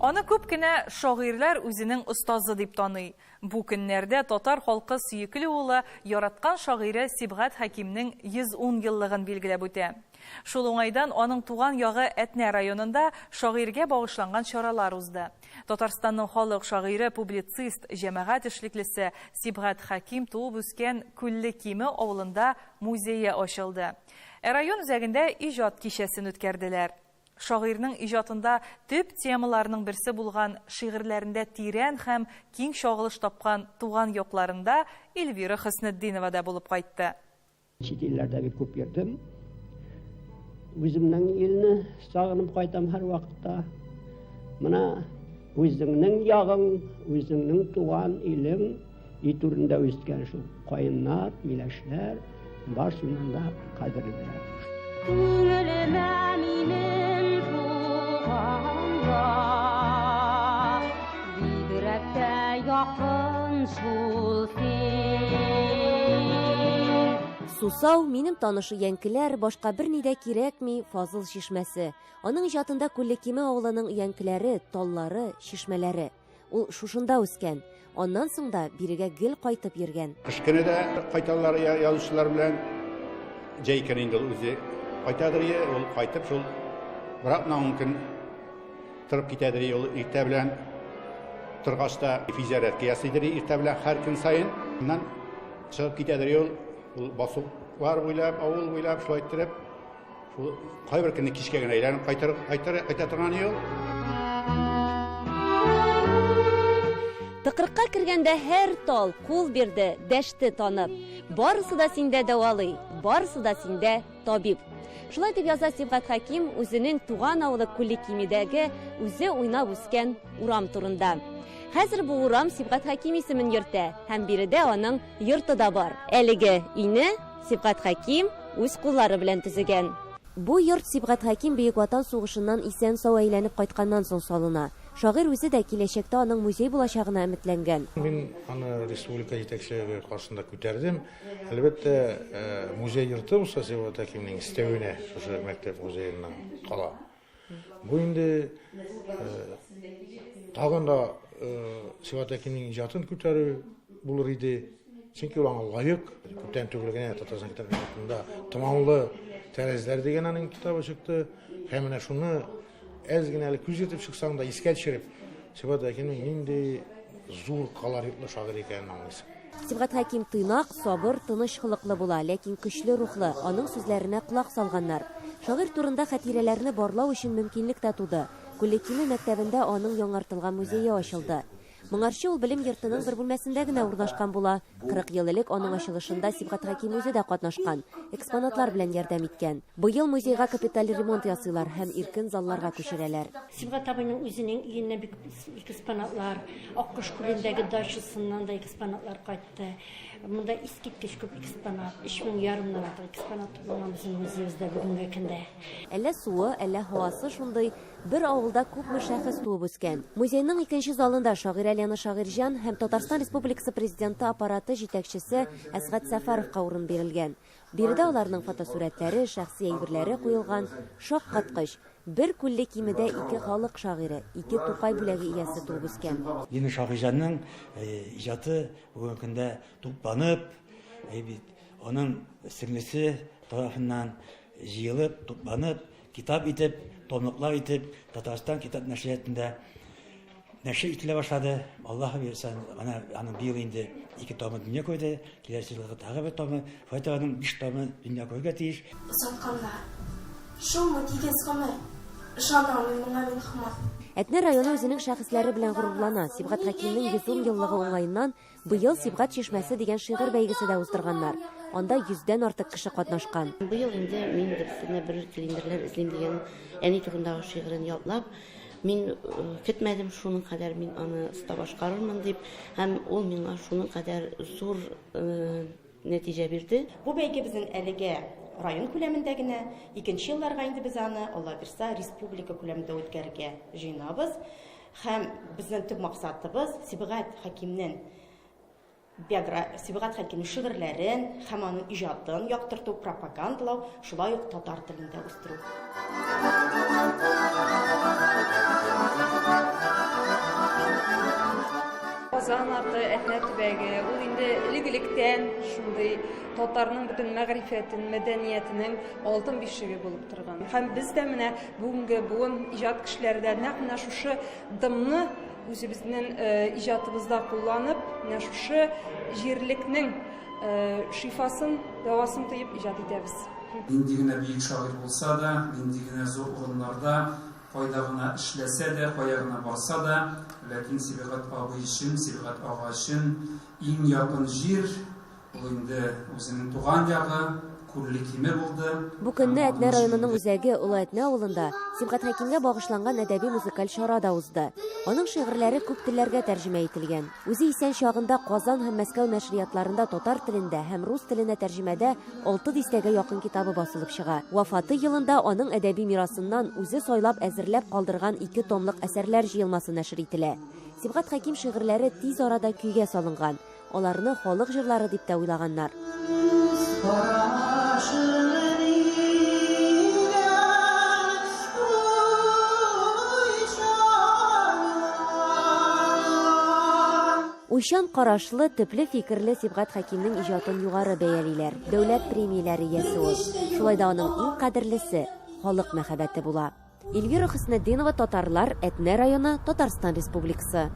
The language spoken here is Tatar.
Аны күп кенә шагыйрьләр үзенең остазы дип таный. Бу көннәрдә татар халкы сөекле улы, яраткан шагыйре Сибгат Хәкимнең 110 еллыгын билгеләп үтә. Шул уңайдан аның туган ягы Әтнә районында шагыйрьгә багышланган чаралар узды. Татарстанның халык шагыйре, публицист, җәмәгать эшлеклесе Сибгат Хәким туып үскән Күлле Киме авылында музее ачылды. Ә район үзәгендә иҗат кичәсен үткәрделәр. Шагыйрьнең иҗатында төп темаларның берсе булган шигырьләрендә тирән һәм киң чагылыш тапкан туган якларында Эльвира Хөснетдинова да булып кайтты. Чит илләрдә бик күп йөрдем. Үземнең илне сагынып кайтам һәрвакытта. Менә үзеңнең ягың, үзеңнең туган илең, өй түрендә үскән шул каеннар, миләшләр, барысыннан да кадерлерәк. Күңелемә минем туганда, бигрәк тә якын шул син. Сусау, минем таныш өянкеләр, башка берни дә кирәкми, Фазыл чишмәсе. Аның иҗатында Күлле Киме авылының өянкеләре, таллары, чишмәләре. Ул шушында үскән. Аннан соң да бирегә гел кайтып йөргән. Кыш көне дә кайталар язучылар белән. Җәй көне инде ул үзе кайтадыр, ул кайтып шул бер атна ун көн торып китәдер ул иртә белән торгач та физзарядка ясыйдыр иртә белән һәр көн саен. Аннан чыгып китәдер ул, ул басулар буйлап, авыл буйлап шулай иттереп. Шул кайбер көнне кичкә генә әйләнеп кайтыр, кайтыр, кайта торган юл. Тыкрыкка кергәндә һәр тал кул бирде, дәште танып. Барысы да синдә дәвалый, барысы да синдә табиб. Шулай дип яза Сибгат Хәким үзенең туган авылы Күллекимидәге үзе уйнап үскән урам турында. Хәзер бу урам Сибгат Хәким исемен йөртә һәм биредә аның йорты да бар. Әлеге өйне Сибгат Хәким үз куллары белән төзегән. Бу йорт Сибгат Хәким Бөек Ватан сугышыннан исән-сау әйләнеп кайтканнан соң салына. Шагыйрь үзе дә киләчәктә аның музей булачагына өметләнгән. Мин аны республика җитәкчелеге каршында күтәрдем. Әлбәттә, музей йорты булса Сибгат Хәкимнең өстәвенә шушы мәктәп музееннан кала. Бу инде тагын да Сибгат Хәкимнең иҗатын күтәрү булыр иде. Чөнки ул аңа лаек. Күптән түгел генә Татарстан китап йортында Томанлы тәрәзләр дигән аның китабы чыкты. Һәм менә шуны әз генә әле күз йөртеп чыксаң да искә төшереп, Сибгат Хәкимнең нинди зур колоритлы шагыйрь икәнен аңлыйсың. Сибгат Хәким тыйнак, сабыр, тыныч холыклы була, ләкин көчле рухлы, аның сүзләренә колак салганнар. Шагыйрь турында хатирәләрне барлау өчен мөмкинлек тә туды. Күллекиме мәктәбендә аның яңартылган музее ачылды. Моңарчы ул белем йортының бер бүлмәсендә генә урнашкан була. 40 ел элек аның ачылышында Сибгат Хәким үзе дә катнашкан, экспонатлар белән ярдәм иткән. Быел музейга капиталь ремонт ясыйлар һәм иркен залларга күчерәләр. Сибгат абыйның үзенең өеннән бик экспонатлар, Аккош күлендәге дачасыннан да экспонатлар кайтты. Монда искиткеч күп экспонат, өч мең ярымнан артык экспонат тупланган безнең музеебызда бүгенге көндә. Әллә суы, әллә һавасы шундый, бер авылда күпме шәхес туып үскән. Музейның икенче залында шагыйрә Лена Шагыйрьҗан һәм Татарстан Республикасы Президенты аппараты җитәкчесе Әсгать Сәфәровка урын бирелгән. Биредә аларның фотосурәтләре, шәхси әйберләре куелган. Шаккаткыч! Бер күлле кимедә ике халык шагыйре, ике Тукай бүләге иясе туып үскән. Лена Шагыйрьҗанның иҗаты бүгенге көндә тупланып, бит аның сеңлесе тарафыннан җыелып, тупланып, китап итеп, томлыклар итеп Татарстан китап нәшриятында нәшер ителә башлады. Аллаһ бирсә, ана аның быел инде ике томы дөнья күрде, киләсе елгы тагы бер томы, шулай итеп аның биш томы дөнья күрергә тиеш. Озатканнар. Шулмы тигез гомер? Ышана алмыйм моңа мин һаман. Әтнә районы үзенең шәхесләре белән горурлана. Сибгат Хәкимнең 110 еллыгы уңаеннан быел Сибгат чишмәсе дигән шигырь бәйгесе дә уздырганнар. Анда йөздән артык кеше катнашкан. Быел инде мин берсенә бер клиндерләр эзлим дигән әни турындагы шигырен ятлап, Мин көтмәдем шуның кадәр мин аны оста башкарырмын дип, һәм ул миңа шуның кадәр зур нәтиҗә бирде. Бу бәйге безнең әлегә район күләмендә генә, икенче елларга инде без аны, Алла бирса, республика күләмендә үткәрергә җыенабыз. Һәм безнең төп максатыбыз Сибгат Хәкимнең Биогра Сибгат Хәкимнең шигырьләрен һәм аның иҗатын яктырту, пропагандалау, шулай ук татар телен дә үстерү. Казан арты, Әтнә төбәге, ул инде элек-электән шундый татарның бөтен мәгърифәтен, мәдәниятенең алтын бишеге булып торган. Һәм без дә менә бүгенге буын иҗат кешеләре дә нәкъ менә шушы дымны үзебезнең иҗатыбызда кулланып, менә шушы җирлекнең шифасын, дәвасын тоеп иҗат итәбез. Нинди генә бөек шагыйрь булса да, нинди генә зур урыннарда, кайда гына эшләсә дә, кая гына барса да, ләкин Сибгать абый өчен, Сибгать ага өчен иң якын җир, Ул инде үзенең туган ягы, Күлле Киме булды. Бу көнне Әтнә районының үзәге Олы Әтнә авылында Сибгат Хәкимгә багышланган әдәби-музыкаль чара да узды. Аның шигырьләре күп телләргә тәрҗемә ителгән. Үзе исән чагында Казан һәм Мәскәү нәшриятларында татар телендә һәм рус теленә тәрҗемәдә алты дистәгә якын китабы басылып чыга. Вафаты елында аның әдәби мирасыннан үзе сайлап әзерләп калдырган ике томлык әсәрләр җыелмасы нәшер ителә. Сибгат Хәким шигырьләре тиз арада көйгә салынган. Аларны халык җырлары дип тә уйлаганнар. Уйчан карашлы, төпле фикерле Сибгат Хәкимнең иҗатын югары бәялиләр. Дәүләт премияләре иясе ул. Шулай да аның иң кадерлесе, халык мәхәббәте була. Эльвира Хөснетдинова, Татарлар, Әтнә районы, Татарстан Республикасы.